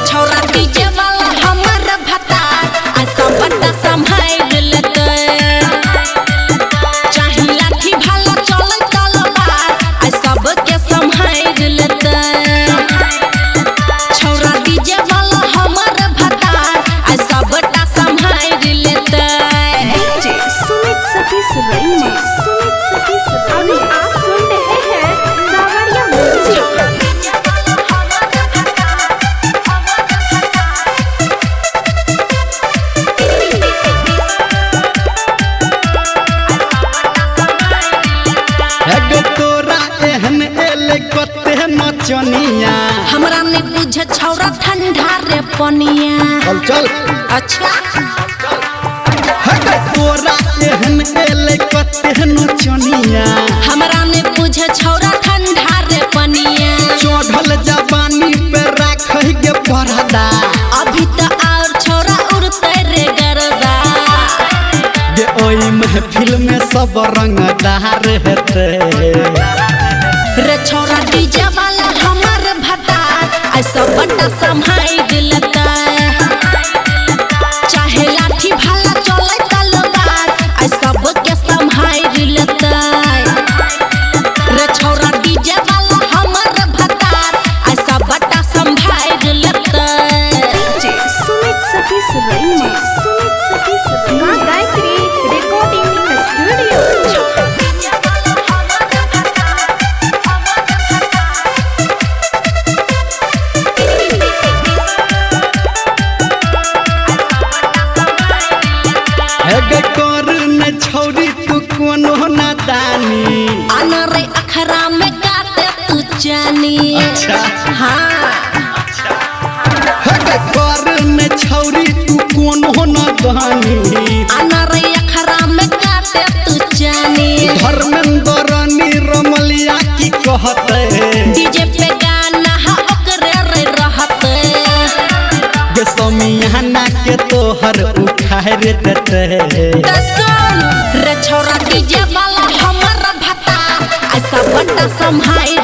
छौरा डीजे वाला हमर भतार आ सबटा सम्हारि लेतै। चाही लाठी भाला चलै तलवार आ सबके सम्हारि लेतै। छौरा डीजे वाला हमर भतार आ सबटा सम्हारि लेतै। डीजे सुमित सतीश रईमा, सुमित सतीश। अभी आप सुन रहे हैं सावरिया म्यूजिक। एगो तोरा एहन एले कते नचनिया। हमरा नहीं बुझे छौरा ठंडा रे पनिया। चल चल। अच्छा हे तोरा एहन एले कते नचनिया। हमरा नहीं बुझे छौरा ठंडा रे पनिया। चढ़ल जवानी पे राखै के पर्दा। अभी तो और छौरा उड़ते रे गरदा। गे ओई महफिल में सब रंगदार हेतै। रे छौरा डीजे वाला हमर भतार आ सबटा सम्हारि लेतै। चाहे लाठी भाला चलै तलवार आ सबके सम्हारि लेतै। रे छौरा डीजे वाला हमर भतार आ सबटा सम्हारि लेतै। डीजे सुमित सतीश रईमा, सुमित सतीश। मां गायत्री रिकॉर्डिंग स्टूडियो। हे कर न छौरी तू कोनो नादानी। आना रे अखरा में काटे तू जानी। अच्छा। हाँ हे कर न छौरी तू कोनो नादानी। आना रे अखरा में काटे तू जानी। धर्मेंद्र नी रमलिया की कहते। डीजे पे गाना हा ओकरे रे रहते। गे समियाना के तोहर उखाड़ देते। त सुन रे छौरा डीजे वाला हमर भतार आ सबटा सम्हारि